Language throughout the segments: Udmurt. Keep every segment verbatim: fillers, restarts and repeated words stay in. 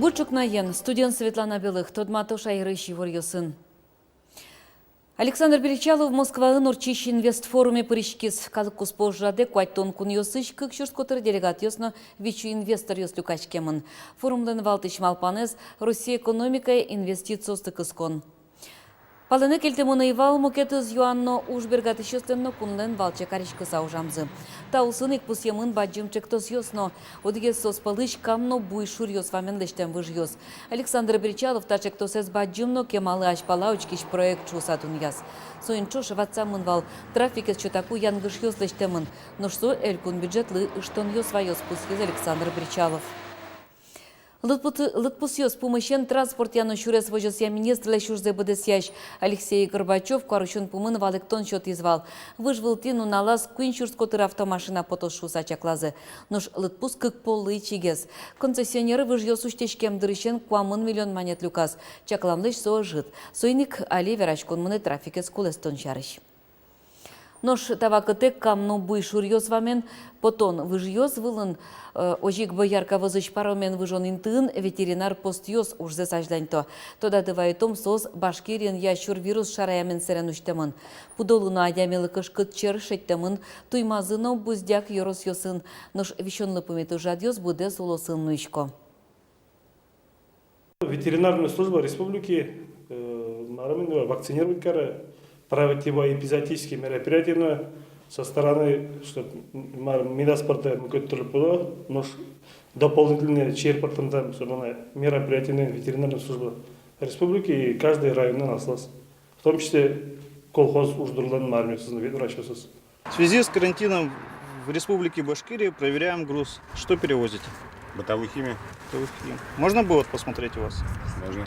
Бур ӵукнаен! Студиын Светлана Белых. Тодмато шаерысь иворъёсын. Александр Бречалов Москваын ортчись инвестфоруме пыриськиз. Калык куспо ужрадэ куатьтон кунъёсысь кык сюрс котыр делегатъёс но витьсю инвесторъёс люкаськемын. Форумлэн валтӥсь малпанэз — Россия экономикае инвестициосты кыскон. Палэнэ кельтэмын ӧй вал мукетыз юан но, уж бергатӥсьёслэн но, кунлэн валче кариськыса ужамзы. Та улсын ик пусъемын бадӟым ӵектосъёс но. Одӥгез соос пӧлысь Кам но Буй шуръёс вамен лэсьтэм выжъёс. Александр Бречалов та ӵектосэз бадӟым но кемалы азьпала учкись проект шуыса дунъяз. Соин ӵош ватсамын вал: трафикез чотаку янгышъёс лэсьтэмын, нош со элькун бюджетлы ыштонъёс ваёз, пусйиз Александр Бречалов. Лыдпус-, лыдпусъёс пумысен транспортъя но сюрес возёсъя министрлэсь ужзэ быдэсъясь Алексей Горбачёв куарусён пумын валэктон сётӥз вал: выж вылтӥ нуналаз куинь сюрс котыр автомашина потоз шуыса чаклазы. Нош лыдпус кык поллы ичигес. Концессионер выжъёс усьтӥськем дырысен куамын миллион манет люказ. Чакламлэсь со ӧжыт. Соин ик али вераськон мынэ трафикез кулэстон сярысь. Нош та вакытэ Кам но Буй шуръёс вамен потон выжъёс вылын, э, озьы ик Боярка вӧзысь паромен выжон интыын ветеринар постъёс ужзэс азьланьто. Тодады вайытом, соос Башкириын ящур вирус шараямен сэрен усьтэмын. Пудолы но адямилы кышкыт чер шедьтэмын Туймазы но Буздяк ёросъёсын, нош висёнлы пумит ужрадъёс быдэс улосын нуисько. Ветеринарная служба республики, э, мар, именно вакцинировать каре, проводить эпизоотические мероприятия, но со стороны, чтоб, м, мар, Миноспорта мукет тыр пудо, нош дополнительные чер пыртон там, собственно, мероприятия ветеринарная служба республики и каждый районын аслаз. В том числе колхоз уждурлэн мармёсыз, ветврачёсыз. В связи с карантином в Республике Башкирия проверяем груз. Что перевозите? Бытовую химию. Бытовую химию. Можно бы вот посмотреть у вас? Можно.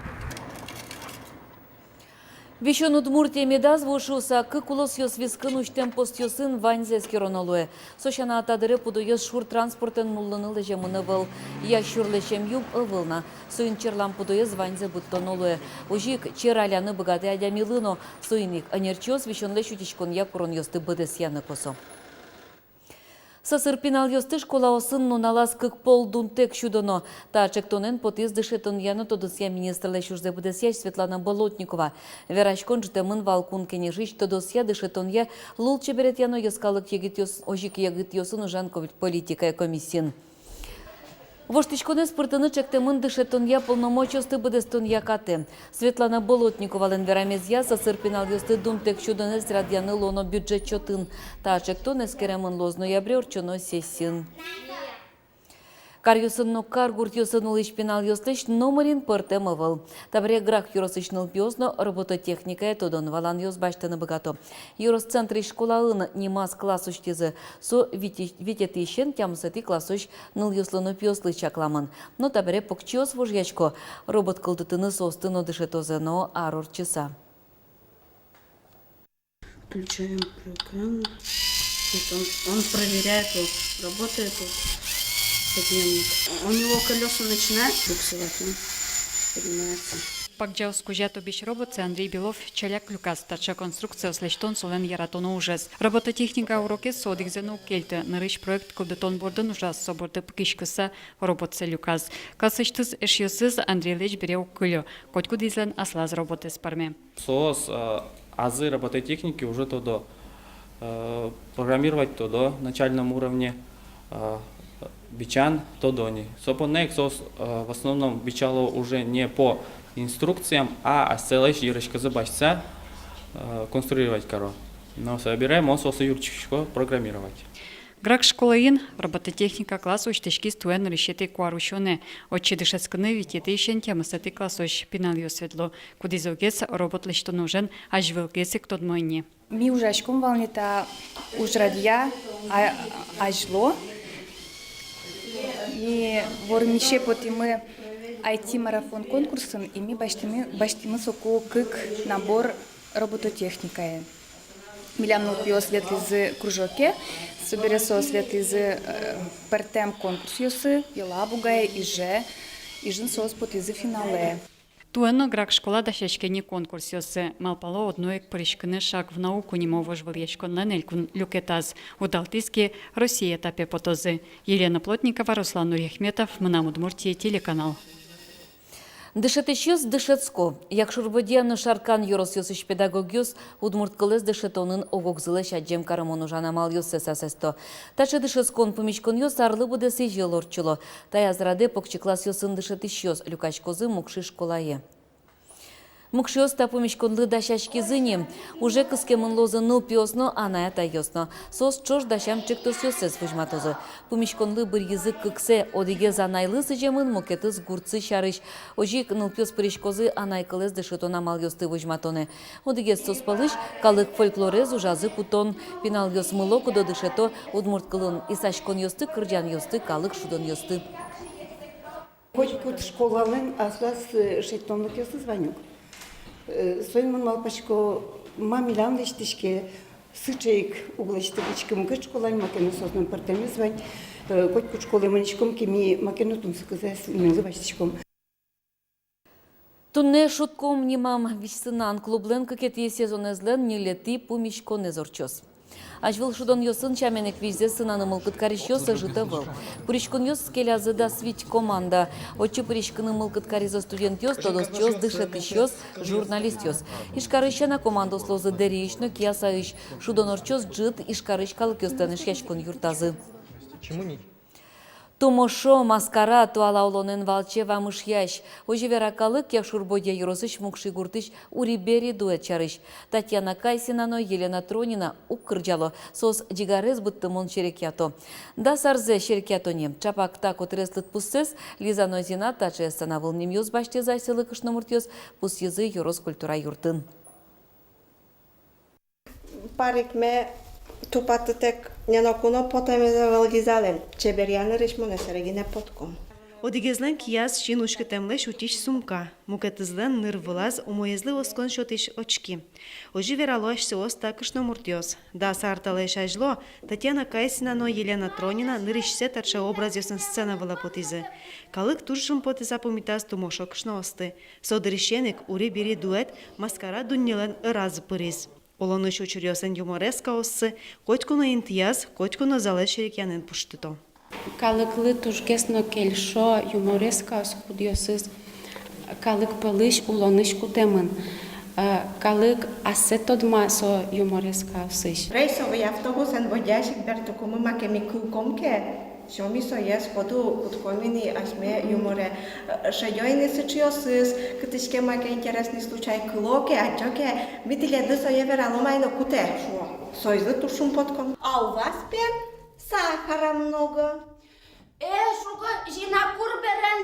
«Висён Удмуртие» медаз вуы шуыса, кык улосъёс вискын усьтэм постъёсын ваньзэ эскероно луэ. Со сяна, та дыре пудоез шур транспортэн нуллыны лэземын ӧвӧл. Ящур лэсем юм ӧвӧл на. Соин черлам пудоез ваньзэ быдтоно луэ. Озьы ик чер аляны быгатэ адямилы но. Соин ик ӧнерчиос висёнлэсь утиськонъя куронъёсты быдэсъяны косо. Сӧсыр пиналъёсты школаосын нуналаз кык пол дунтэк сюдоно. Та ӵектонэн потӥз дышетонъя но тодосъя министрлэсь ужзэ быдэсъясь Светлана Болотникова. Вераськон ӝутэмын вал Кун Кенешысь тодосъя, дышетонъя, лулчеберетъя но йӧскалык егитъёс-, озьы ик егитъёсын ужан ко-, политикая комиссиын. Воштӥськонэз пыртыны ӵектэмын дышетонъя полномочиосты быдэстонъя катэ. Светлана Болотниковалэн верамезъя, сӧсыр пиналъёсты дунтэк сюдонэз радъяны луоно бюджет чотын. Та ӵектон эскеремын луоз ноябре ортчоно сессиын. Каръёсын но каргуртъёсын улӥсь пиналъёслэсь номырин пӧртэм ӧвӧл. Табере Грах ёросысь нылпиос но робототехникая тодон-валанъёс басьтыны быгато. Ёрос центрысь школаын нимаз класс усьтӥзы. Со вите-, витетӥысен тямысэтӥ классозь нылъёслы но пиослы чакламын. Но табере покчиос вожъясько, робот кылдытыны соосты но дышетозы но ар ортчыса. Включаем программу. Вот он, он проверяет, вот, работает вот подъёмник. У него колёса начинают буксовать, он поднимается. Пагӟаос кузя тобись роботсэ Андрей Белов ӵаляк люказ. Таӵе конструкциос лэсьтон солэн яратоно ужез. Робототехника урокез со одӥгзэ но уг кельты, нырысь проект кылдытон бордын ужаз, со борды пыкиськыса роботсэ люказ. Классысьтыз эшъёсыз Андрейлэсь бере уг кыльо, котькудӥзлэн аслаз роботэз пӧрме. Соос, э, азы робототехники уже тодо, э, программировать тодо на начальном уровне, э, бичан тодо ни. Со понна ик соос, э, в основном бичало уже не по инструкциям, а асьсэлэсь йырыськозэ басьтыса, э, конструировать каро. Но собере мон соослы юрттӥсько программировать. Грах школаын робототехника класс усьтӥськиз туэ нырысетӥ куарусёнэ. Отчы дышетскыны витетӥысен тямысэтӥ классозь пиналъёс ветло. Кудӥзогес робот лэсьтон ужен азьвылгес ик тодмо ини. Ми ужаськом вал ни та ужрадъя, а, азьло. И вормисе потӥмы ай ти-марафон конкурсын, и ми басьтӥмы, басьтӥмы соку кык набор робототехникае. Милям нылпиос ветлӥзы кружоке, собере соос ветлӥзы, э, пӧртэм конкурсъёсы, Елабугае, Иже, Ижын соос потӥзы финалэ. Туэ но Грах школа дасяське ни конкурсъёсы. Малпало, одно ик пыриськыны «Шаг в науку» нимо вожвылъяськонлэн элькун люкетаз. Удалтӥз ке, Россия этапе потозы. Елена Плотникова, Руслан Нурьяхметов, «Мынам Удмуртие» телеканал. Дышетӥсьёс дышетско. Якшур-Бӧдья но Шаркан ёросъёсысь педагогъёс удмурт кылэз дышетонын ог-огзылэсь адӟем карымон ужан амалъёссэс асэсто. Таӵе дышетскон пумиськонъёс арлы быдэ сӥзьыл ортчыло. Таяз радэ покчи классъёсын дышетӥсьёс люкаськозы Мукши школае. Мукшиос та пумиськонлы дасяськизы ни. Уже кыскемын луозы нылпиос но, анай-атайёс но. Соос ӵош дасям ӵектосъёссэс возьматозы. Пумиськонлы быръизы кыксэ: одӥгез анайлы сӥземын, мукетыз гуртсы сярысь. Озьы ик нылпиос пыриськозы анай кылэз дышетон амалъёсты возьматонэ. Одӥгез соос пӧлысь — калык фольклорез ужазы кутон. Пиналъёс мыло-кыдо дышето удмурт кылын исаськонъёсты, кырӟанъёсты, калык шудонъёсты. Котькуд школалэн аслаз, э, шедьтонлыкъёсыз вань ук. Э, соин мон малпасько, ма милям лэсьтӥське сыӵе ик уг лэсьтӥськы мукет школаын, маке но соослэн пӧртэмез вань. Э, котькуд школае мынӥськом ке, ми маке но тунсыкзэс милемлы басьтӥськом. Туннэ «Шудком» нимам визьсынан клублэн кыкетӥ сезонэзлэн ньылетӥ пумиськонэз ортчоз. Азьвыл шудонъёсын сямен ик визьзэс сынаны мылкыд карисьёс ӧжыт ӧвӧл. Пыриськонъёс келязы дас вить команда. Отчы пыриськыны мылкыд каризы студентъёс, тодосчиос, дышетӥсьёс, журналистъёс. Ижкарысь сяна командаос луозы Дэриысь но Киясаысь. Шудон ортчоз ӝыт Ижкарысь калыкъёслэн Эшъяськон юртазы. Тумошо, маскара — туала улонэн валче вамышъясь. Озьы вера калык Якшур-Бӧдья ёросысь Мукши гуртысь «Ури-бери» дуэт сярысь. Татьяна Кайсина но Елена Тронина уг кырӟало, соос ӟигарез быдтымон серекъято. Дас арзэ серекъято ни. Чапак та котырес лыдпуссэс, Лиза но Зина, таӵе сцена вылын нимъёс басьтӥзы асьсэлы кышномуртъёс, пусйизы ёрос культура юртын. Парикме тупатытэк няноку но потэмез ӧвӧл Лизалэн. Чеберъя нырысь монэ сэре гинэ потко. Одӥгезлэн кияз син уськытэмлэсь утись сумка, мукетызлэн ныр вылаз умоезлы оскон сётӥсь очки. Озьы верало асьсэос та кышномуртъёс. Дас ар талэсь азьло Татьяна Кайсина но Елена Тронина нырысьсэ таӵе образъёсын сцена вылэ потӥзы. Калык туж шумпотыса пумитаз «Тумошо» кышноосты. Со дырысен ик «Ури-бери» дуэт маскара дуннелэн ӧраз пыриз. Улонысь учыръёслэн юморескаоссы котьку но интыяз, котьку но залэз серекъянэн пуштыто. Калыклы тужгес но кельшо юморескаос, кудъёсыз калык пӧлысь, улонысь кутэмын. Э, калык ассэ тодма со юморескаосысь. Рейсовый автобусэн Бӧдьяысь ик бертыкумы маке ми кылком ке, всё, ми сое сходу кутӥськом ини асьме юморе. Э, шедё ини сыӵеосыз, кытысь ке маке интересный случай кыло ке, адӟо ке, ми тӥледлы сое вералом ай но, кутэ, шуо. Соизлы туж шумпотко. А у вас, пе, сахара много? Э, шуко, Зина, кур берен,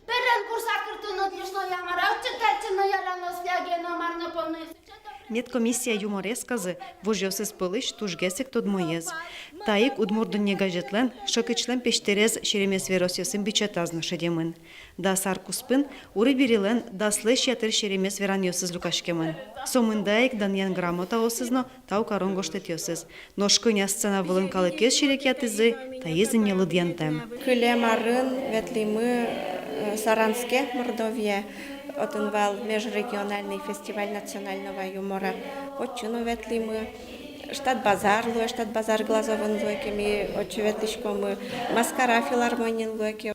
берен кур сахар, тыныд лишь но я мар-а, читать но яра но, слягено мар но понна. Медкомиссия юморесказы вожъёсыз пӧлысь тужгес ик тодмоез. Та ик «Удмурт дунне» газетлэн шокичлэн песьтэрез серемес веросъёсын бичетаз но шедемын. Дас ар куспын «Ури-берилэн» даслэсь ятыр серемес веранъёсыз люкаськемын. Сомында ик данъян грамотаосыз но тау карон гожтэтъёсыз. Нош кӧня сцена вылын калыкез серекъятӥзы, таиз ини лыдъянтэм. Кылем арын ветлӥмы, э, Саранске, Мордовие, отын вал межрегиональный фестиваль национального юмора. Отчы но ветлӥмы. Штат Базар луэ, Штат Базар Глазовын луэ ке, ми отчы ветлӥськомы. Маскара филармониын луэ ке.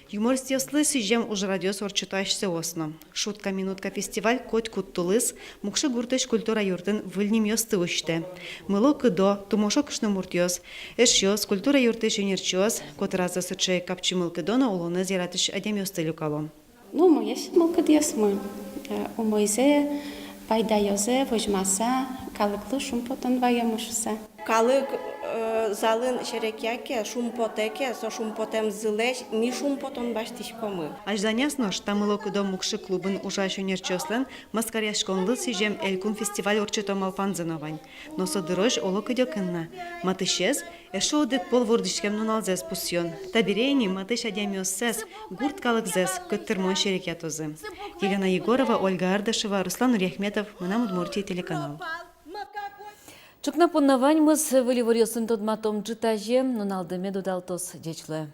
Юмористъёслы сӥзем ужрадъёс ортчыто асьсэос но. «Шутка-минутка» фестиваль котькуд тулыс Мукши гуртысь культура юртын выль нимъёсты усьтэ. Мыло-кыдо, тумошо кышномуртъёс, эшъёс, культура юртысь ӧнерчиос котыразы сыӵе капчи мылкыдо но улонэз яратӥсь адямиосты люкало. Ну, умоесь мылкыдъёсмы, э, умойзэ, пайдаёзэ возьмаса, калыклы шумпотон ваёмы шуса. Калык, э, залын серекъя ке, шумпотэ ке, со шумпотэмзылэсь ми шумпотон басьтӥськомы. Азьланяз нош та мыло-кыдо Мукши клубын ужась ӧнерчиослэн маскаръяськонлы сӥзем элькун фестиваль ортчыто малпанзы но вань. Но со дырозь оло кыдёкын на. Матысез — эшшо одӥг пол вордӥськем нуналзэс пусъён. Табере ини матысь адямиоссэс, гурт калыкзэс кӧттырмон серекъятозы. Елена Егорова, Ольга Ардашева, Руслан Нуриахметов, «Мынам Удмуртие» телеканал. Ӵукна понна ваньмыз. Выль иворъёсын тодматом ӝытазе. Нуналды мед удалтоз. Ӟеч луэ.